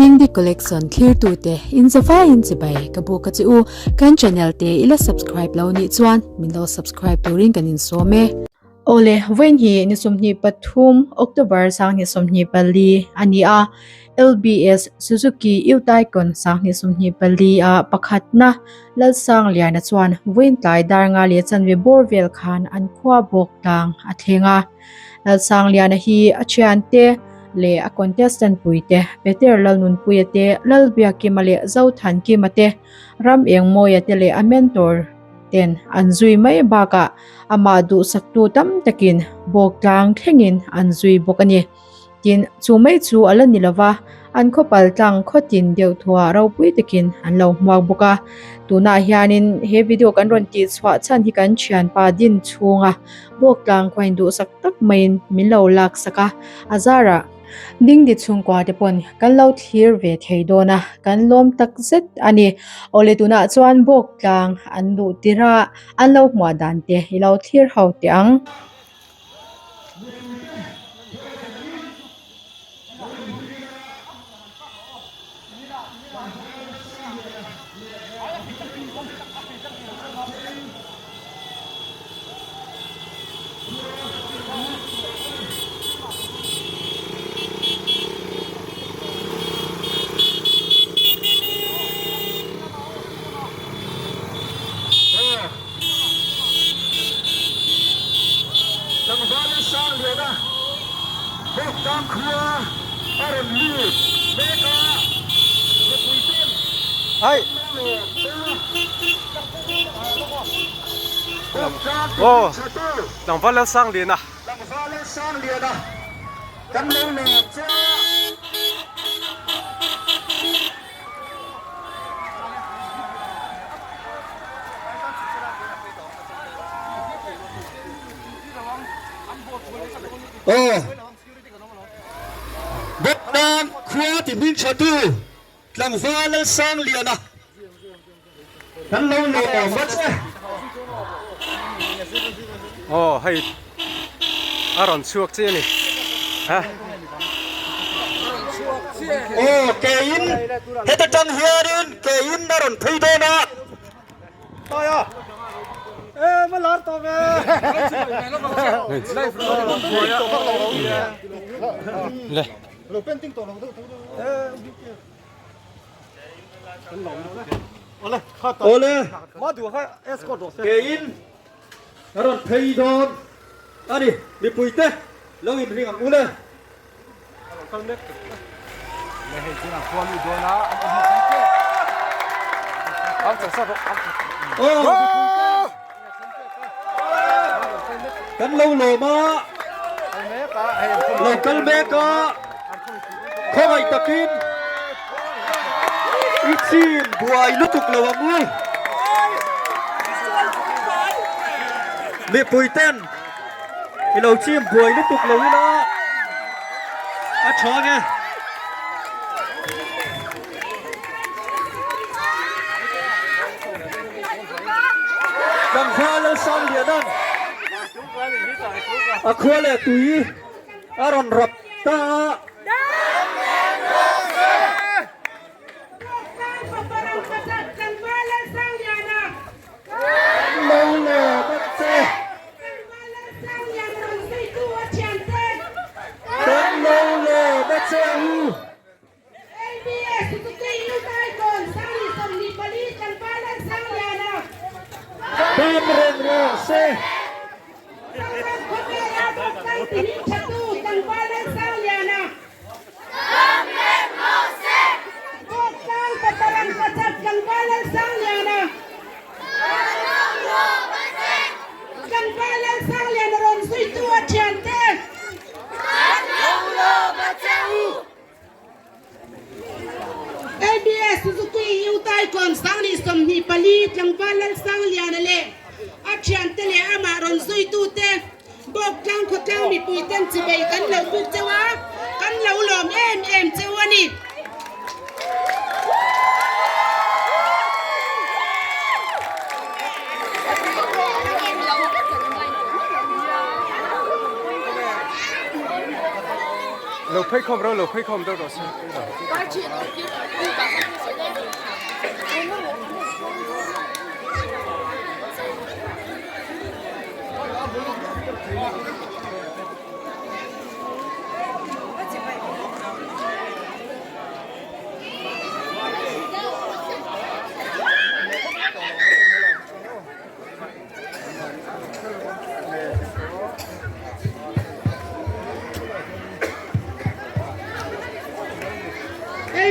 Dingdi Collection thlirtute in zavaiin chibai ka buk a che u. Kan channel te i la subscribe lo nih chuan min lo subscribe turin kan insawm e. Awle, vawiin hi ni 23 October 2024 a ni a, LBS Suzuki Utaicon 2024 a pakhatna Lalsangliana chuan vawiin tlai dar nga leh chanve bawr vel khan an khua bawk tlang a thleng a. Lalsangliana hi a thiante leh a contestant puite Peter Lalnunpuia te, Lalbiakima leh Zothankima te, Ramengmawia te leh a mentor ten an zui mai bakah amah duhsaktu tam takin bawktlang thlengin an zui bawk a ni. Tin, chu mai chu a la ni lo va, an khawpal tlang khawtin deuh thuah ropui takin an lo hmuak bawk a. Tunah hianin he video kan rawn tih chhuah chhan hi kan thianpa din chhunga bawktlang khuain duhsak tak maiin min lo laksak a, a zarah Dingdi chhungkua te pawn kan lo thlir ve thei dawn a, kan lawm tak zet a ni. Awle tunah chuan bawktlang an luh tirh a, an lo hmuah dan te i lo thlir ho teh ang. Tlangval sang liana Bawktlang khua a rawn lut mek a, mipui ten an lo lawm ta. Bawktlang tihming tha tu. Tlangval sang liana. Tlangval sang liana kan lo lawm che a. Aw, Bawktan khua ti hming tha tu tlangval Lalsangliana kan lo lawm a che. Aw hei a rawn chhuak chiah a ni ha. Aw keiin heta tang hianin keiin a rawn phei dawn a. Awle keiin a rawn phei dawn a ni mipuite lo inring ang u le. Kan lo lawm a, lo kal mek a, khawngaih takin i chin buai lutuk lo ang u. Mipui ten I lo chim buai lutuk lo ila a tha nge. Tlangval Lalsanglianan a khua leh tui a rawn rap ta a. Lo lawm a che. Kan lo lawm a che u. Dam reng rawh se. LBS Suzuki Utaicon 2024 tlangval Lalsangliana leh a thiante leh amah rawn zuitute Bawktlang khawtlang mipui ten chibei kan lo buk cheu a, kan lo lawm em em cheu a ni. Phei khawm ro lo phei khawm deuh rawh se.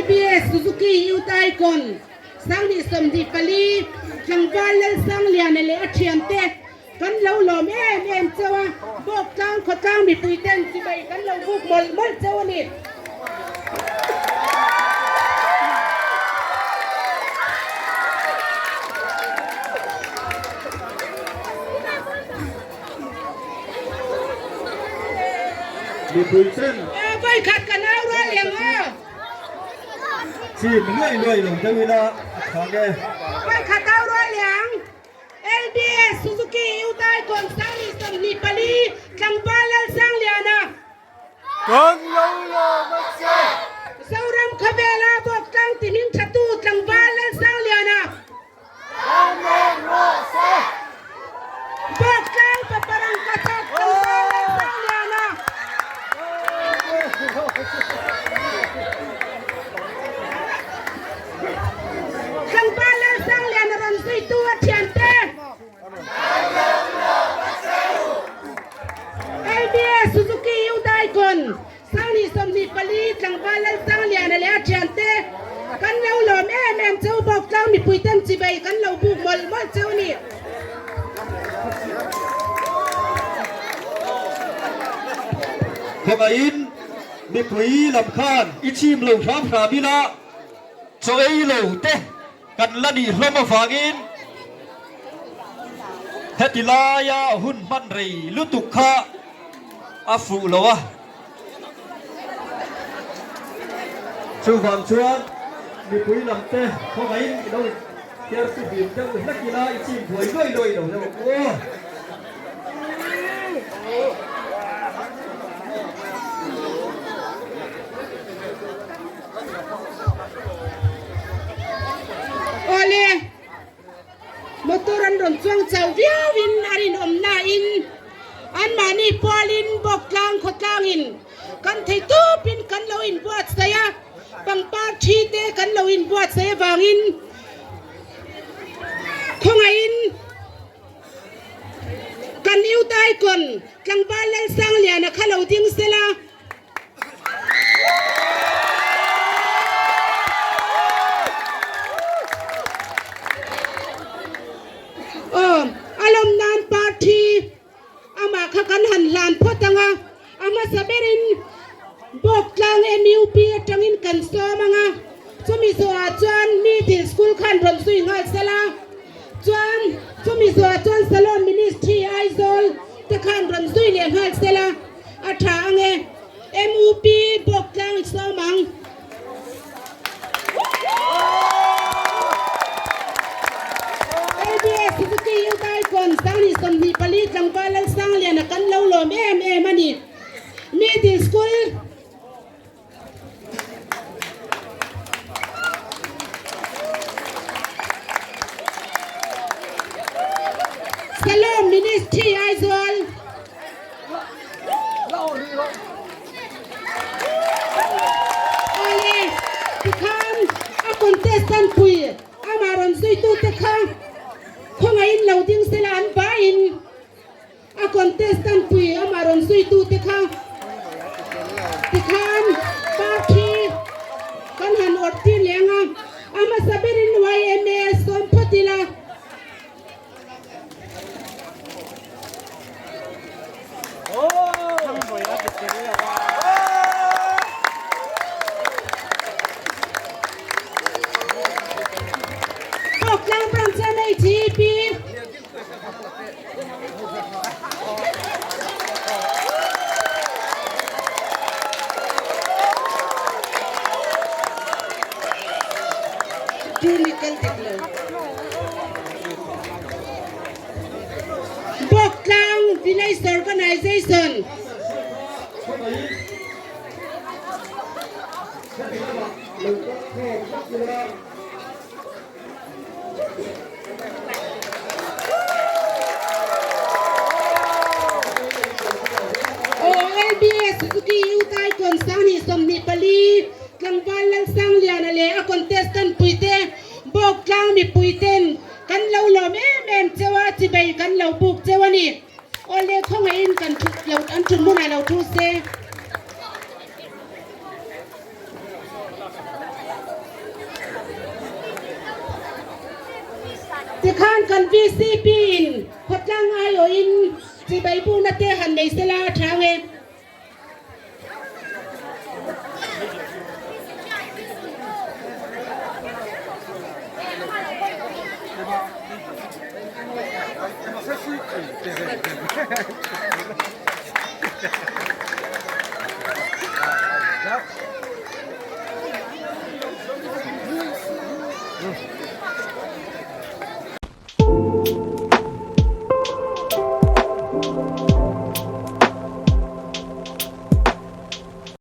LBS Suzuki Youth Icon 2024 tlangval Lalsangliana leh a thiante kan lo lawm em em chauh a, Bawktlang khawtlang mipui ten chibai kan lo buk mawlh mawlh chauh a ni. Mipui ten. Vawikhat ka nau rual leng aw. Chim luai luai lo deuh ila a tha nge. Vawikhat au rual leng. LBS Suzuki Youth Icon 2024 tlangval Lalsangliana. Kan lo lawm a che. Zoram khawvela Bawktlang ti hming thatu tlangval Lalsangliana. Kan lawm rawh se. Bawktlang paparang ka chak tlangval Lalsangliana. Tlangval Lalsangliana rawn zuitu a thiante. LBS Suzuki Youth Icon 2024 tlangval Lalsangliana leh a thiante kan lo lawm em em cheu bawk tlang mipui ten chivei kan lo buk mawlh mawlh cheu a ni. Khawngaihin mipui lam khan i chim lo hram hram ila chaw ei lo te Kan la nih hlawm avangin heti laia hun hman rei lutuk kha a fuh lo a. Chuvang chuan mipui lam te khawngaihin i lo inhiar chu hlim deuh hlek ila i chim buai luai luai lo deuh ang aw. Awle, motor an rawn chuang chau viauin a rinawm nain anmahni pualin Bawktlang khawtlangin kan thei tupin kan lo inbuatsaih a, pangpar thi te kan lo inbuatsaih avangin khawngaihin kan Youth Icon tlangval Lalsangliana kha lo ding sela. Aw, a lawm nan party amah kha kan han hlan phawt ang a, a hmasa berin Bawktlang MUP atangin kan sawm ang a, chumi zawhah chuan Middle School khan rawn zui nghal sela, chuan chumi zawhah chuan Salon Ministry Aizawl te khan rawn zui leh nghal sela. A tha ang e. MUP Bawktlang i sawm ang. LBS Suzuki Youth Icon 2024 tlangval Lalsangliana kan lo lawm em em a ni. Middle School. Salom Ministry Aizawl. Awle, tikhan a contestant pui amah rawn zuitute kha khawngaihin lo ding sela an vaiin A contestant pui amah rawn zuitute kha tikhan party kan han awrh tir leh ang a, a hmasa berin yma sawm phawt ila. Bawktlang Branch MHEP. Bawktlang Village Organization. Lo kal khawm vak ila. Aw LBS Suzuki Youth Icon 2024 tlangval Lalsangliana leh a contestant puite Bawktlang mipuiten kan lo lawm em em cheu a, chibei kan lo buk cheu a ni. Aw le khawngaihin kan thut lo an thut hmunah lo thu se. Tikhan kan VCP in khawtlang aiawhin chibai bukna te han nei sela a tha ang e.